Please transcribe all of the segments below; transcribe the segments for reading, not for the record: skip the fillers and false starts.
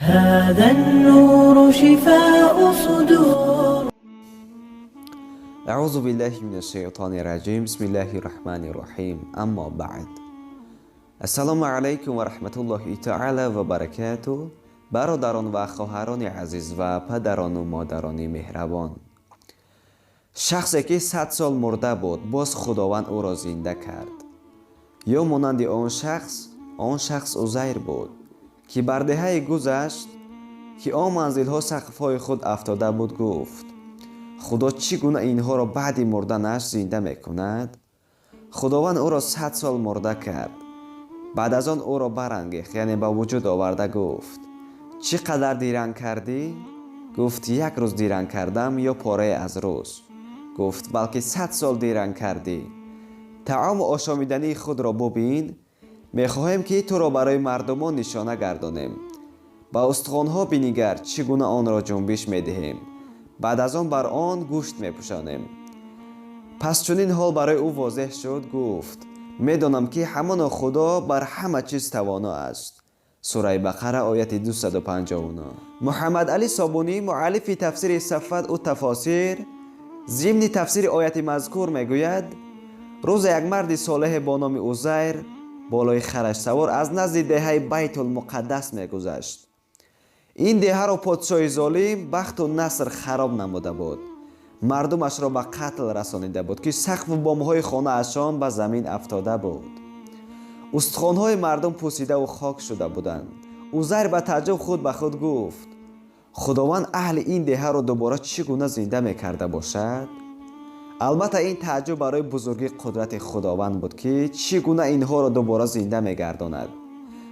هذا النور شفاء صدور. أعوذ بالله من الشيطان الرجيم، بسم الله الرحمن الرحيم، أما بعد. السلام عليكم ورحمة الله تعالى وبركاته. Бародарон ва хоҳарони азиз ва падарону модарони меҳрабон, шахсе ки 100 сол мурда буд, боз Худованд ӯро зинда кард. Ё монанди он шахс, он шахс Узайр буд, ки бар деҳае гузашт, ки он манзилҳо сақфҳои худ афтода буд. Гуфт: «Худо чӣ гуна инҳоро баъди мурданаш зинда мекунад?» Худованд ӯро 100 сол мурда кард. Баъд аз он ӯро барангехт, яъне ба вуҷуд оварда, гуфт: «Чӣ қадар диранг кардӣ?» Гуфт: «Як рӯз диранг кардам ё порае аз рӯз». Гуфт: «Балки 100 сол диранг кардӣ. Таому ошомидании худро бубин. Мехоҳем, ки туро барои мардумон нишона гардонем. Ба устухонҳо бинигар, чӣ гуна онро ҷунбиш медиҳем. Баъд аз он бар он гӯшт мепӯшонем». Пас чунин ҳол барои ӯ возеҳ шуд, гуфт: «Медонам, ки ҳамоно Худо бар ҳама чиз тавоно аст». Сураи Бақара, ояти 259. Муҳаммад Али Собунӣ, муаллифи тафсири Сафват ут Тафосир, зимни тафсири ояти мазкур мегӯяд: рӯзе як марди солеҳе бо номи Узайр болои хараш савор аз назди деҳаи Байтулмуқаддас мегузашт. Ин деҳаро подшоҳи золим Бахту Наср хароб намуда буд, мардумашро ба қатл расонида буд, ки сақфу бомҳои хонаашон ба замин афтода буд, устухонҳои мардум пусидаву хок шуда буданд. Узайр ба тааҷҷуб худ ба худ гуфт: «Худованд аҳли ин деҳаро дубора чӣ гуна зинда мекарда бошад?» Албатта, ин тааҷҷуб барои бузургии қудрати Худованд буд, ки чӣ гуна инҳоро дубора зинда мегардонад.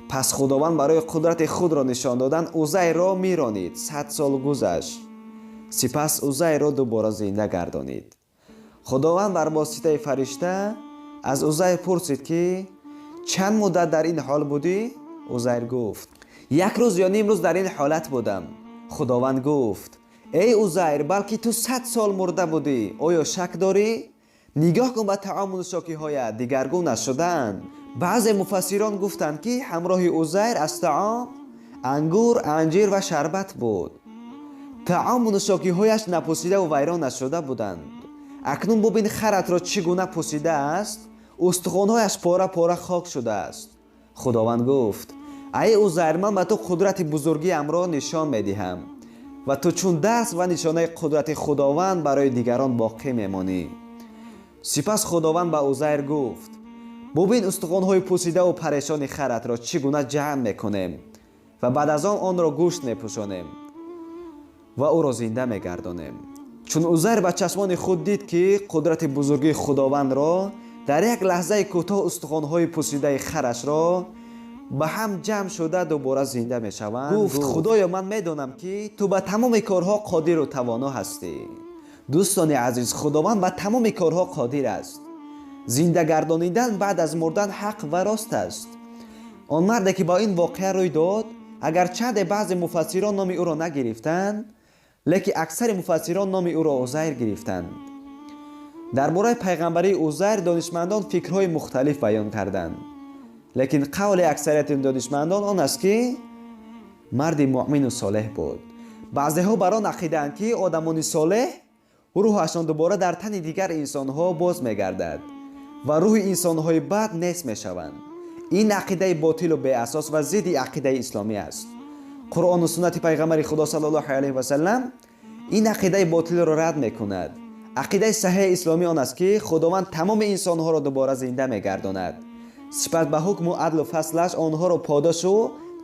Пас Худованд барои қудрати худро нишон додан Узайрро миронид. 100 сол гузашт, сипас Узайрро дубора зинда гардонид. Худованд бар воситаи фаришта аз Узайр пурсид, ки чанд муддат дар ин ҳол будӣ? Узайр гуфт: «Як рӯз ё ним рӯз дар ин ҳолат будам». Худованд гуфт: «Эй Узайр, балки ту 100 сол мурда будӣ. Оё шак дорӣ? Нигоҳ кун ба таому нӯшокиҳоят, дигаргун нашудаанд». Баъзе муфассирон гуфтанд, ки ҳамроҳи Узайр аз таом ангур, анҷир ва шарбат буд. Таому нӯшокиҳояш напусидаву вайрон нашуда буданд. Акнун бубин, харатро чӣ гуна пусидааст, устухонҳояш пора пора хок шудааст. Худованд гуфт: «Ай Узайр, ман ба ту қудрати бузургиамро нишон медиҳам ва ту чун дарс ва нишонаи қудрати Худованд барои дигарон боқӣ мемонӣ». Сипас Худованд ба Узайр гуфт: «Бубин, устухонҳои пусидаву парешони харатро чӣ гуна ҷамъ мекунем ва баъд аз он онро гӯшт мепӯшонем ва ӯро зинда мегардонем». Чун Узайр ба чашмони худ дид, ки қудрати бузургии Худовандро дар як лаҳзаи кӯтоҳ устухонҳои пусидаи харашро ба ҳам ҷамъ шуда дубора зинда мешаванд, гуфт: «Худоё, ман медонам, ки ту ба тамоми корҳо қодиру тавоно ҳастӣ». Дӯстони азиз, Худованд ба тамоми корҳо қодир аст. Зинда гардонидан баъд аз мурдан ҳақ ва рост аст. Он марде, ки ба ин воқеа рӯй дод, агарчанде баъзе муфассирон номи ӯро нагирифтанд, лекин аксари муфассирон номи ӯро Узайр гирифтанд. Дар бораи пайғамбарии Узайр донишмандон фикрҳои мухталиф баён карданд, лекин қавли аксарияти донишмандон он аст, ки марди муъмину солеҳ буд. Баъзеҳо бар он ақидаанд, ки одамони солеҳ рӯҳашон дубора дар тани дигар инсонҳо боз мегардад ва рӯҳи инсонҳои бад нест мешаванд. Ин ақидаи ботилу беасос ва зидди ақидаи исломӣ аст. Қуръону суннати пайғамбари Худо саллаллоҳу алайҳи васалам ин ақидаи ботилро рад мекунад. Ақидаи саҳеҳи исломӣ он аст, ки Худованд тамоми инсонҳоро дубора зинда мегардонад, сипас ба ҳукму адлу фаслаш онҳоро подошу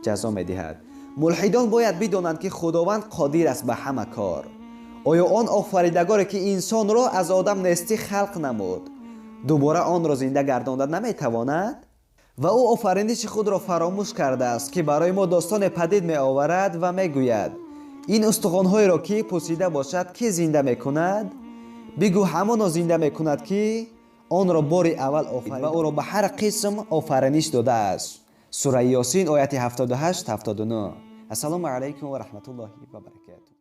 ҷазо медиҳад. Мулҳидон бояд бидонанд, ки Худованд қодир аст ба ҳама кор. Оё он офаридагоре, ки инсонро аз одам нестӣ халқ намуд, дубора онро зинда гардонда наметавонад? Ва ӯ офариниши худро фаромӯш кардааст, ки барои мо достоне падид меоварад ва мегӯяд: «Ин устухонҳоеро, ки пусида бошад, кӣ зинда мекунад? Бигӯ: ҳамоно зинда мекунад, ки онро бори аввал офарид ва ӯро ба ҳар қисм офариниш додааст». Сураи Ёсин, ояти 78, 79. Ассалому алайкум ва раҳматуллоҳи ва баракатуҳ.